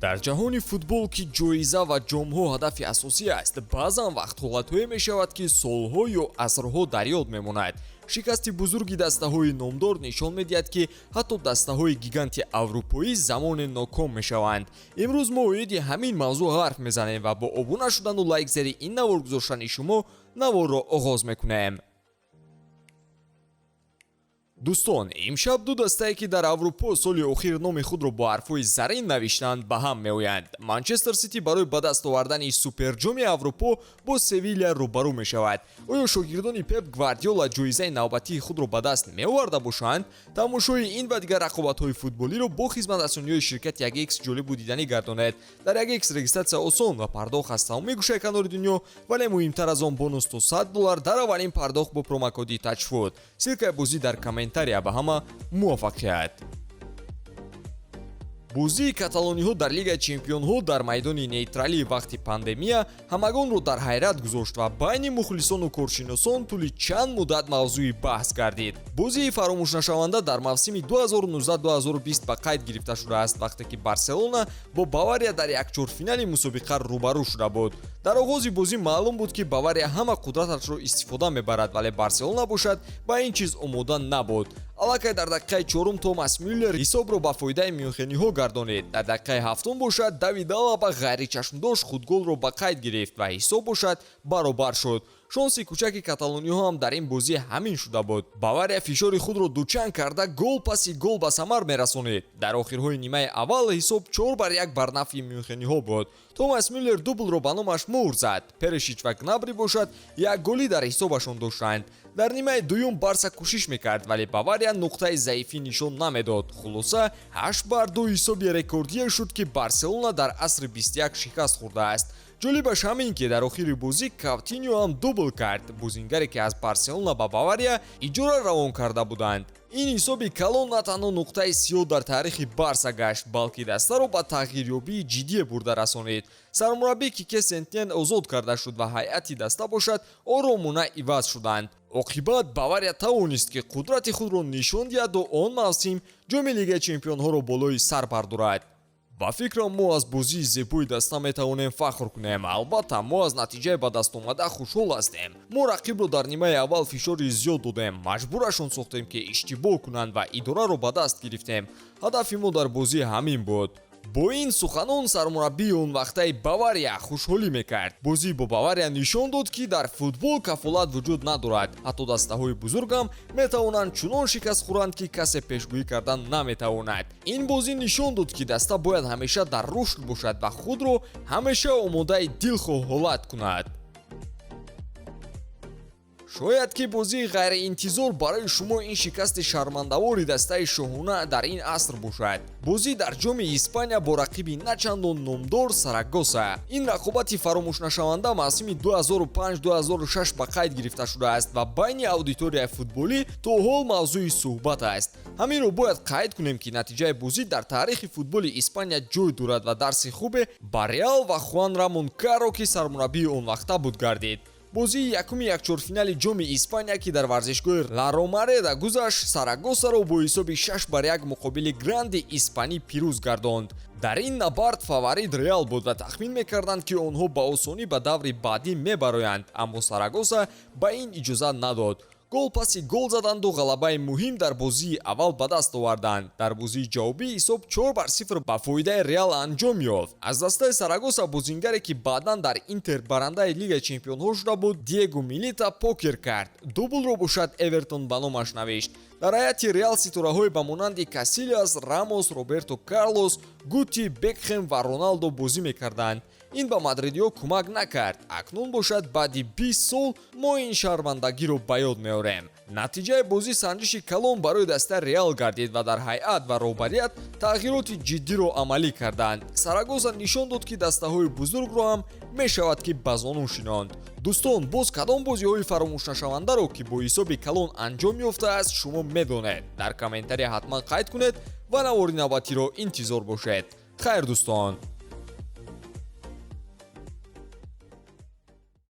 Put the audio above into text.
Дар ҷаҳони футбол, ки ҷоиза ва ҷомҳо ҳадафи асосӣ аст, баъзан вақт ҳолатҳое мешавад, ки солҳо ё асрҳо дар ёд мемонад. Шикасти бузурги дастаҳои номдор нишон медиҳад, ки ҳатто дастаҳои гиганти аврупоӣ замоне ноком мешаванд. Имрӯз мо оиди ҳамин мавзӯъ ҳарф мезанем ва бо обуна шудану лайк зери ин навор гузоштани шумо наворро оғоз мекунем. Дӯстон, имшаб ду дастае, ки дар Аврупо соли охир номи худро бо ҳарфҳои зарин навиштанд, ба ҳам меоянд. Манчестер Сити барои ба даст овардани суперҷоми Аврупо бо Севилия рӯбарӯ мешавад. Оё шогирдони Пеп Гвардиола ҷоизаи навбатии худро ба даст меоварда бошанд? Тамошои ин ва дигар рақобатҳои футболиро бо хизматрасониҳои ширкати 1X ҷолибу диданӣ гардонед. Дар 1X регистратсия осон ва пардохт аз тамоми гӯшаи канори дунё, вале муҳимтар аз он, бонус то 100 доллар дар аввалин пардохт бо промокоди TAJFOOT. Ссылкаи бозӣ дар комментария. Ба ҳама муваффақият! Бозии каталониҳо дар Лигаи чемпионҳо дар майдони нейтралӣ вақти пандемия ҳамагонро дар ҳайрат гузошт ва байни мухлисону коршиносон тӯли чанд муддат мавзӯи баҳс гардид. Бозии фаромӯшнашаванда дар мавсими 2019-2020 ба қайд гирифта шудааст, вақте ки Барселона бо Бавария дар якчорфинали мусобиқа рӯбарӯ шуда буд. Дар оғози бозӣ маълум буд, ки Бавария ҳама қудраташро истифода мебарад, вале Барселона бошад, ба ин чиз омода набуд. Аллакай дар дақиқаи чорум Томас Мюллер ҳисобро ба фоидаи мюнхениҳо гардонид. Дар дақиқаи ҳафтум бошад, Давид Алаба ғайричашмдошт худголро ба қайд гирифт ва ҳисоб бошад, баробар шуд. Шонси кӯчаки каталониҳо ҳам дар ин бозӣ ҳамин шуда буд. Бавария фишори худро дучанд карда, гол паси гол ба самар мерасонид. Дар охирҳои нимаи аввал ҳисоб 4-1 бар нафъи мюнхениҳо буд. Томас Мюллер дублро ба номаш муҳр зад. Перешич ва Гнабри бошад, як голӣ дар ҳисобашон доштанд. Дар нимаи дуюм Барса кӯшиш мекард, вале Бавария нуқтаи заифӣ нишон намедод. Хулоса, 8-2 ҳисоби рекордие шуд, ки Барселона дар асри 21 шикаст хӯрдааст. Ҷолибаш ҳамин, ки дар охири бозӣ Каутиньо ҳам дубл кард, бозингаре, ки аз Барселона ба Бавария иҷора равон карда буданд. Ин ҳисоби калон на танҳо нуқтаи сиёҳ дар таърихи Барса гашт, балки дастаро ба тағйирёбии ҷиддие бурда расонид. Сармураббӣ Кике Сетьен озод карда шуд ва ҳайати даста бошад, оромона иваз шуданд. Оқибат, Бавария тавонист, ки қудрати худро нишон диҳаду он мавсим ҷоми Лигаи чемпионҳоро болои сар бардорад. Ба фикрам, мо аз бозии зебои даста метавонем фахр кунем. Албатта, мо аз натиҷаи ба даст омада хушҳол ҳастем. Мо рақибро дар нимаи аввал фишори зиёд додем, маҷбурашон сохтем, ки иштибоҳ кунанд, ва идораро ба даст гирифтем. Ҳадафи мо дар бозӣ ҳамин буд. Бо ин суханон сармураббии онвақтаи Бавария хушҳолӣ мекард. Бозӣ бо Бавария нишон дод, ки дар футбол кафолат вуҷуд надорад. Ҳатто дастаҳои бузургам метавонанд чунон шикаст хӯранд, ки касе пешгӯӣ кардан наметавонад. Ин бозӣ нишон дод, ки даста бояд ҳамеша дар рушд бошад ва худро ҳамеша омодаи дилхоҳ ҳолат кунад. Шояд ки бозии ғайриинтизор барои шумо ин шикасти шармандавори дастаи шоҳона дар ин аср бошад. Бозӣ дар Ҷоми Испания бо рақиби начандон номдор Сарагоса. Ин рақобати фаромӯшнашаванда мавсими 2005-2006 ба қайд гирифта шудааст ва байни аудиторияи футболӣ то ҳол мавзӯи суҳбат аст. Ҳаминро бояд қайд кунем, ки натиҷаи бозӣ дар таърихи футболи Испания ҷой дорад ва дарси хубе ба Реал ва Хуан Рамон Карро, ки сармураббии он вақта буд, гардид. Бозии якуми якчорфинали Ҷоми Испания, ки дар варзишгоҳи Ла Ромареда гузашт, Сарагосаро бо ҳисоби 6-1 муқобили гранди испанӣ пирӯз гардонд. Дар ин набард фаворит Реал буд ва тахмин мекарданд, ки онҳо ба осонӣ ба даври баъдӣ мебароянд, аммо Сарагоса ба ин иҷозат надод. Гол паси гол заданду ғалабаи муҳим дар бозии аввал ба даст оварданд. Дар бозии ҷавобӣ ҳисоб 4-0 ба фоидаи Реал анҷом ёфт. Аз дастаи Сарагоса бозингаре, ки баъдан дар Интер барандаи Лигаи чемпионҳо шуда буд, Диего Милито покер кард. Дублро бошад, Эвертон ба номаш навишт. Дар ҳайати Реал ситораҳое ба монанди Касилиас, Рамос, Роберто Карлос, Гути, Бекхем ва Роналдо бозӣ мекарданд. Ин ба мадридиҳо кӯмак накард. Акнун бошад, баъди 20 сол мо ин шармандагиро ба ёд меорем. Натиҷаи бозӣ санҷиши калон барои дастаи Реал гардид ва дар ҳайат ва роҳбарият тағйироти ҷиддиро амалӣ карданд. Сарагоса нишон дод, ки дастаҳои бузургро ҳам мешавад, ки ба зону шинонд. Дӯстон, боз кадом бозиҳои фаромӯшнашавандаро, ки бо ҳисоби калон анҷом ёфтааст, шумо медонед? Дар комментария ҳатман қайд кунед ва навори навбатиро интизор бошед. Хайр, дӯстон.